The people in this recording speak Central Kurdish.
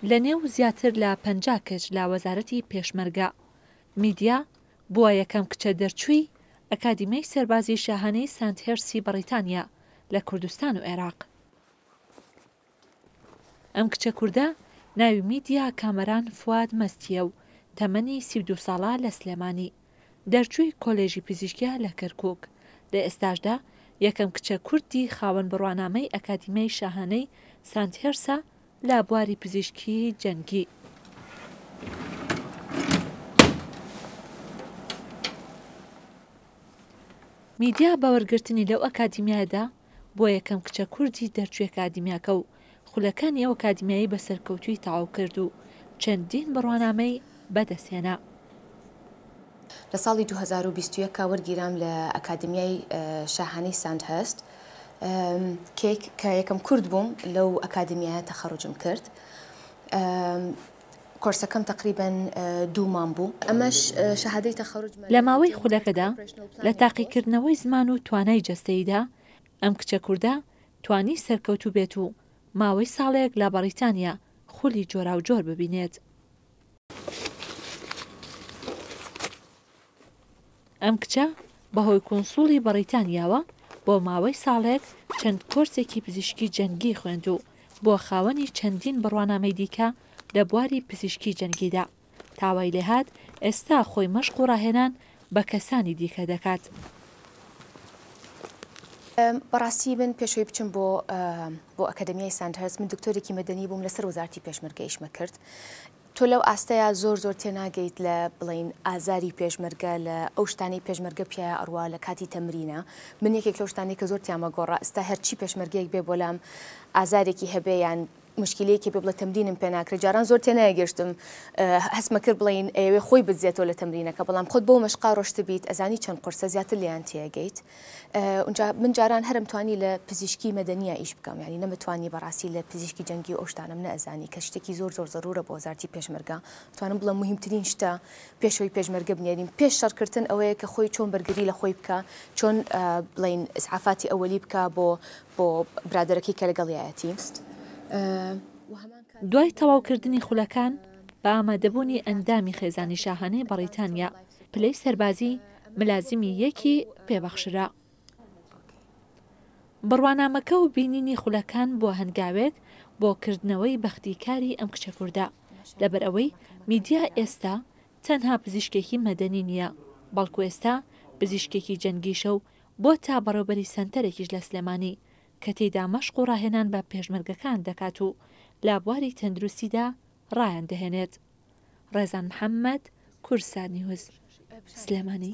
لە نێو زیاتر لە 50 کچ لە وەزارەتی پێشمەرگە، میدیا بووە یەکەم کچە دەرچووی ئەکادیمیای سەربازی شاهانەی ساندهێرسی بەڕیتانیا لە کوردستان و عێراق. ئەم کچە کوردە ناوی میدیا کامەران فواد مەستییە و تەمەنی 32 ساڵە لە سلێمانی. دەرچووی کۆلێژی پزیشکییە لە کەرکووک. لە ئێستاشدا یەکەم کچە کوردی خاوەن بڕوانامەی ئەکادیمیای شاهانەی ساندهێرسە لە بواری پزیشکیی جەنگی. میدیا بە وەرگرتنی لەو ئەکادیمیایەدا بووە یەکەم کچە کوردی دەرچووی ئەکادیمیاکە و خولەکانی ئەو ئەکادیمیایەی بە سەرکەوتوویی تەواو کرد و چەندین بڕوانامەی بەدەستهێنا. لە ساڵی 2021 وەرگیرام لە ئەکادیمیای شاهانەی ساندهێرست کێک کە یەکەم کورد بووم لەو ئەکادیمیایە تەخەڕوجم کرد. کۆرسەکەم تەقریبەن دوو مانگ بوو. ئەمەش شەهادەی تەخەروجمە لە ماوەی خولەکەدا لە تاقیکردنەوەی زمان و توانای جەستەییدا، ئەم کچە کوردە توانی سەرکەوتوو بێت و ماوەی ساڵێک لە بەڕیتانیا خولی جۆراوجۆر ببینێت. ئەم کچە بەهۆی کونسوڵی بەڕیتانیاوە بۆ ماوەی ساڵێک چەند کۆرسێکی پزیشکی جەنگی خوێند و بووە خاوەنی چەندین بڕوانامەی دیکە لە بواری پزیشکی جەنگیدا تا وای لێهات ئێستا خۆی مەشق و ڕاهێنان بە کەسانی دیکە دەکات. بەڕاستی من پێشەوەی بچم بۆ بۆ ئەکادمیای ساندهرست من دکتۆرێکی مەدەنی بووم لەسەر وەزارەتی پێشمەرگە ئیشمە کرد تۆ لەو ئاستەیا زۆر زۆر تێناگەیت لە بڵێین ئازاری پێشمەرگە لە ئەو شتانەی پێشمەرگە پیایا ئەڕوا لە کاتی تەمرینە من یەکێک لەو شتانەی کە زۆر تیامە گۆڕا ئستا هەرچی پێشمەرگەیەک بێ بۆلام ئازارێکی هەبێ یان مشکلەیەکی بێ بڵێ تەمرینم پێ ناکرێ جاران زۆر تێنایگەشتم هەستمە کرد بڵێین ئەیەوێ خۆی بدزێتەوە لە تەمرینەکە بەڵام خۆت بەو مەشقا ڕۆشتبیت ئەزانی چەند قورسە زیاتر لێیان تێگەیت ئونجا من جاران هەرم توانی لە پزیشکی مەدەنیا ئیش بکەم یانی نەمتوانی بەڕاستی لە پزیشکی جەنگی و ئەو شتانەم نەئەزانی کە شتێکی زۆر زۆر زەرورە بۆ وەزارەتی پێشمەرگە توانم بڵێم موهیمترین شتە پێشەوەی پێشمەرگە بنێرین پێش شەڕکردن ئەوەیە کە خۆی چۆن بەرگری لە خۆی بکا چۆن بڵێین ئیسعافاتی ئەوەلی بکا بۆ بۆ برادەرەکەی کە لەگەڵیایەتی. دوای تەواوکردنی خولەکان بە ئامادەبوونی ئەندامی خێزانی شاهانەی بەڕیتانیا پلەی سەربازی ملازمی یەکی پێبەخشرا. بڕوانامەکە و بینینی خولەکان بووە هەنگاوێک بۆ کردنەوەی بەختی کاری ئەم کچە کوردە، لەبەرئەوەی میدیا ئێستا تەنها پزیشکێکی مەدەنی نییە، بەڵکو ئێستا پزیشکێکی جەنگیشە و بۆتە بەڕێوبەری سەنتەرێکیش لە سلێمانی کە تێیدا مەشق و ڕاهێنان بە پێشمەرگەکان دەکات و لە بواری تەندروستیدا ڕایاندەهێنێت. ڕێزان محەممەد، کوردسات نیوز، سلێمانی.